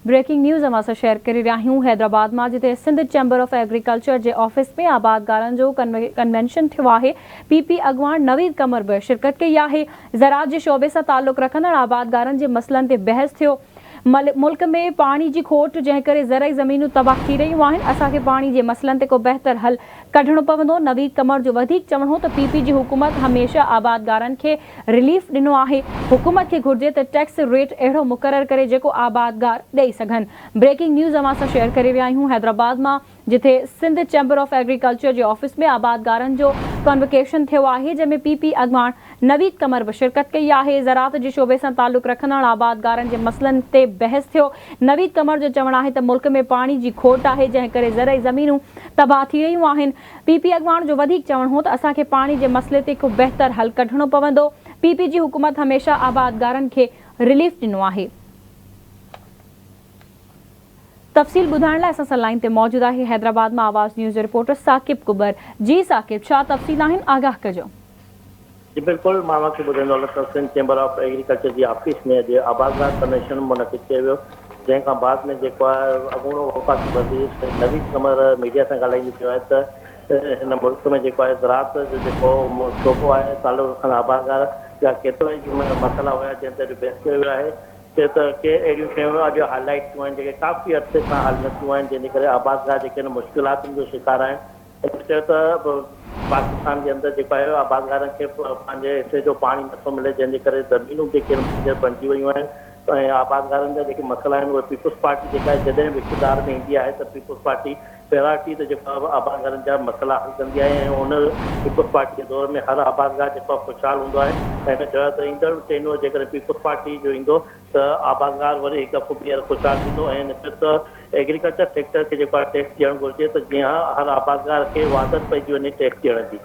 Breaking news اوهان سان share ڪري رهيا آهيون حيدرآباد مان جتي سنڌ چيمبر آف ايگريڪلچر جي آفيس ۾ آبادگارن جو ڪنوينشن ٿيو آهي پي پي اڳواڻ نويد قمر به شرڪت ڪئي آهي زراعت جي شعبي سان تعلق رکندڙ آبادگارن جي مسئلن تي بحث ٿيو ملڪ ۾ پاڻي جي کوٽ جنهن ڪري زرعي زمينون تباهه ٿي رهيون آهن اسان کي پاڻي جي مسئلن تي ڪو بهتر حل ڪڍڻو پوندو. نويد قمر جو وڌيڪ چوڻ هو ته پي پي جي حڪومت هميشه آبادگارن کي رليف ڏنو آهي، حڪومت کي گهرجي ته ٽيڪس ريٽ اهڙو مقرر ڪري جيڪو آبادگار ڏئي سگهن. بريڪنگ نيوز اوهان سان شيئر ڪري رهيا آهيون حيدرآباد مان جتي سنڌ چيمبر آف ايگريڪلچر جي آفيس ۾ آبادگارن جو ڪانوڪيشن ٿيو آهي جنهن ۾ پي پي اڳواڻ نويد قمر به شرڪت ڪئي آهي. زراعت جي شعبي سان تعلق رکندڙ آبادگارن جي مسئلن تي بحث ٿيو. نويد قمر جو چوڻ آهي ته ملڪ ۾ پاڻي جي کوٽ آهي جنهن ڪري زرعي زمينون تباهه ٿي رهيون آهن. پي پي اڳواڻ جو وڌيڪ چوڻ هو ته اسان کي پاڻي جي مسئلي تي ڪو بهتر حل ڪڍڻو پوندو. پي پي جي حڪومت هميشه آبادگارن کي رليف ڏنو آهي. تفصيل ٻڌائڻ لاء اسان سان لائين تي موجود آهي حيدرآباد مان آواز نيوز جو رپورٽر ثاقب ڪٻر جي ثاقب ڇا تفصيل آهن آگاهه ڪجو. جي بلڪل مان اوهان کي ٻڌائيندو هلان ته سنڌ چيمبر آف ايگريڪلچر جي آفيس ۾ اڄ آبادگار ڪنوينشن منعقد ڪيو ويو جنهن کان بعد ۾ جيڪو آهي اڳوڻو وفاقي وزير سيد نويد قمر ميڊيا سان ڳالهائيندي چيو آهي ته هن ملڪ ۾ جيڪو آهي زراعت جو جيڪو شعبو آهي تعلق رکندڙ آبادگار جا ڪيترائي مسئلا هيا جنهن تي اڄ بحث ڪيو ويو آهي ڇو ته ڪي اهڙيون شيون اڄ هاء لائيٽ ٿيون آهن جيڪي ڪافي عرصي کان حل نه ٿيون آهن جنهن جي ڪري آبادگار جيڪي آهن مشڪلاتن جو شڪار آهن. هن چيو ته پاڪستان جي اندر جيڪو آهي آبادگارن کي پنهنجي حصي جو پاڻي نٿو ملي جنهن جي ڪري زمينون جيڪي آهن بنجر بڻجي ويون آهن ۽ آبادگارن جا جيڪي مسئلا آهن اهي پيپلز پارٽي جيڪا آهي جڏهن به اقتدار ۾ ايندي آهي ته پيپلز پارٽي پرائرٽي تي جيڪو آهي آبادگارن جا مسئلا حل ڪندي آهي ۽ ان پيپلز پارٽي جي دور ۾ هر آبادگار جيڪو آهي خوشحال هوندو آهي ۽ هن چيو ته ايندڙ ٽينور جيڪڏهن پيپلز پارٽي جو ايندو ته آبادگار وري هڪ دفعو ٻيهر خوشحال ٿيندو ۽ هن چيو ته ايگريڪلچر سيڪٽر کي جيڪو آهي ٽيڪس ڏيڻ گهرجي ته جيئن هر آبادگار کي عادت پئجي وڃي ٽيڪس ڏيڻ جي.